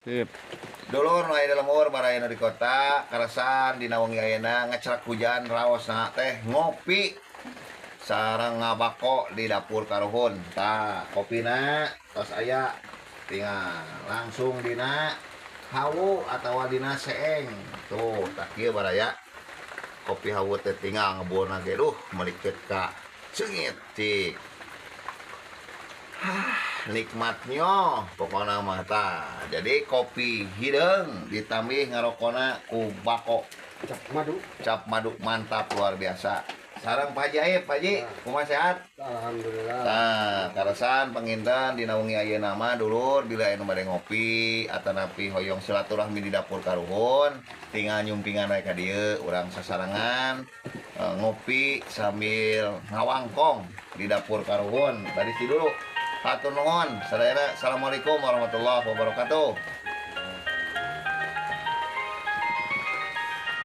Sip. Dulur nu aya di lembur, baraya nu di kota, karasan dina wengi ayeuna ngecerak hujan, raosna teh ngopi sareng ngabako di dapur karuhun. Tah, kopina tos aya, tinggal langsung dina hawu atawa dina seeng. Tuh, tah kieu baraya kopi hawu teh, tinggal ngeburna ge, duh, meliket ka seungit cik. Hah, nikmatnya pokoknya mah. Tah, jadi kopi hideung ditambih ngarokona ku bako cap madu. Cap madu, mantap luar biasa. Sareng Pak Haji Aib. Pak Haji, kumaha, sehat? Alhamdulillah. Nah, karasan panginten dina wengi ayeuna mah, dulur, bila anu bade ngopi atanapi hoyong silaturahmi di dapur karuhun, tinggal nyumpingan we ka dieu, urang sasarengan ngopi sambil ngawangkong di dapur karuhun. Tadi dulu. Hatur nuhun sadayana. Assalamualaikum warahmatullahi wabarakatuh.